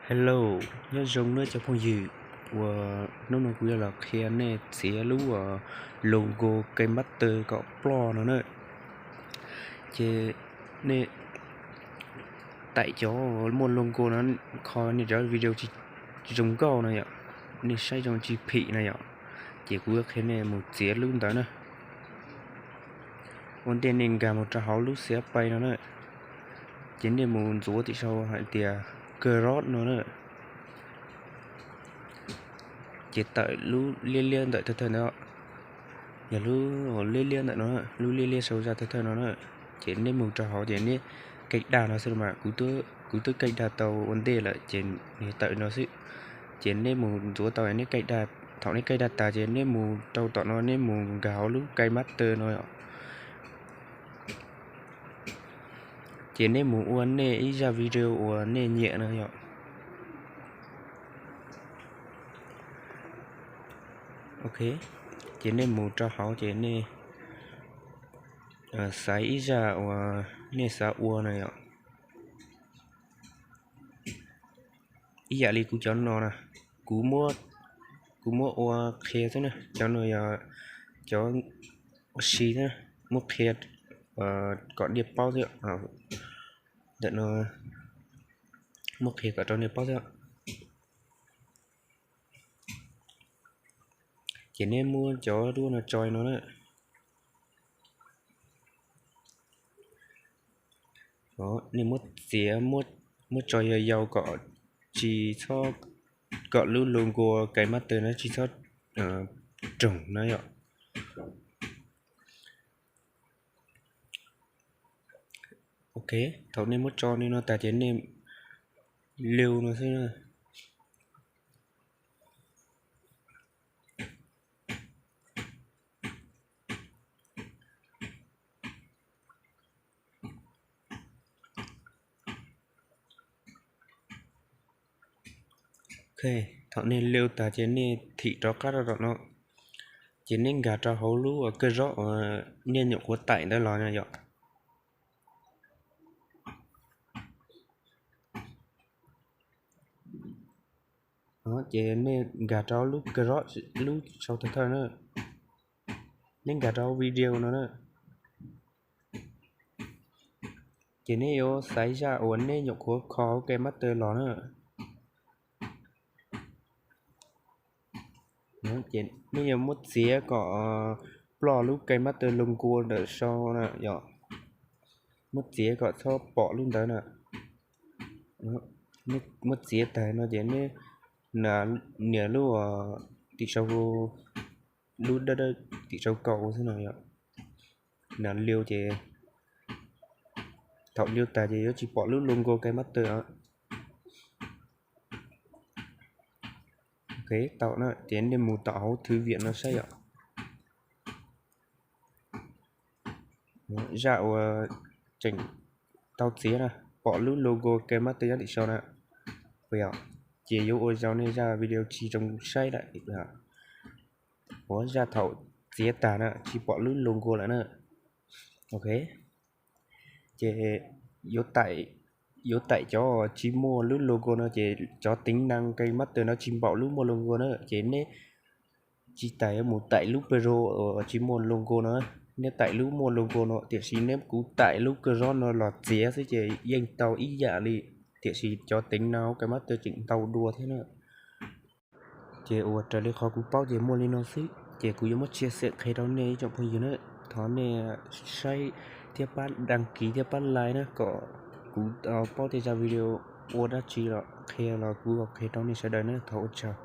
Hello, nyob zoo nawb cov phooj ywg. Uas hnub no kuv yuav los qhia nej txiav lub logo KineMaster kom ploj no na. Ces nej taim cov muaj logo no, kho nej cov video tsis zoo nkauj no yom, nej saib zoo tsis phim no yom, ces kuv yuav qhia nej mus txiav lub ntawd na. Ua ntej nej nkag mus rau hauv lub xab pais no na, ces nej mus ntxuav tim sau hais tias Crop no na. Ces tawm lub liab liab ntawm thawj thawj ntawd, yog lub liab liab ntawm no, lub liab liab sau zaj thawj thawj no na. Ces nej mus rau hauv ces nej kaij dag no xwb mas, kuv twb kaij dag tau ua ntej lawm ces nws tawm no xwb. Ces nej mus ntxuav tau, nej kaij dag, thaum nej kaij dag tas ces nej mus rau tom no, nej mus nkag hauv lub KineMaster no yom. Ces nej mus ua nej ib zaj video uas nej nyiam no yom. Ok, ces nej mus rau hauv ces nej xaiv ib zaj uas nej xav ua na yom. Ib yam li kuv cov no na, kuv muab, kuv muab ua qhia xwb na, cov no yog cov ua si xwb, muab qhia kom nej paub xwb. Ntawm no muab qhia kom rau nej paub xwb. Ces nej muab cov duab no tso no na. Nej muab txiav, muab tso yau yau kom tsis txhob, kom lub logo KineMaster no tsis txhob roog na yom. Ok, thaum nej muab tso li no tas ces nej lwv no xwb na. Ok, thaum nej lwv tas ces nej thim rov qab rau tom no, ces nej nkag rau hauv lub kawj zaub uas nej nyuam qhuav taim ntawd los no yom. Ces nej nkag rau lub kawj zaub, lub sau thawj thawj na, nej nkag rau video no na. Ces nej yuav xaiv zaj uas nej nyuam qhuav kho hauv KineMaster los na. Ces nej yuav muab txiav kom ploj lub KineMaster logo ntawm sau na yom. Muab txiav kom txhob pom lub ntawd na. Muab txiav tag no ces nej nias lub tim sau, lub dawb dawb tim sau kaum xwb no yom. Nias liu ces thaum liu tag ces yuav tsis pom lub logo KineMaster. Ok, tau na, ces nej mus tom hauv thwv viam no saib yom. Zaj uas tseem tau txiav na, pom lub logo KineMaster nyob tim sau na. Ces yuav ua rau nej zaj video tsis zoo saib lawm. Ua zaj thaum txiav tag na tsis pom lub logo lawm na. Ok, ces yuav taim cov tsis muaj lub logo no ces cov teev neeg KineMaster no tsis npaum lub muaj logo na. Ces nej tsis tas yuav mus taim lub Pro uas tsis muaj logo no, nej taim lub muaj logo no, tiam sis neb kuv taim lub kawj zaub no los txiav xwb ces yeej tau ib yam li, tiam sis cov teev neeg KineMaster tseem ntau dua thiab na. Ces ua raws li qhov kuv paub ces muaj li no xwb, ces kuv yuav muab tshia xeem qhia rau nej ib tsoom phooj ywg na. Thov nej saib thiab pab đăng ký thiab pab like na, kom kuv paub tej zaj video ua dab tsi los qhia los kuv qhia rau nej sawv daws na. Thov ua tsaug.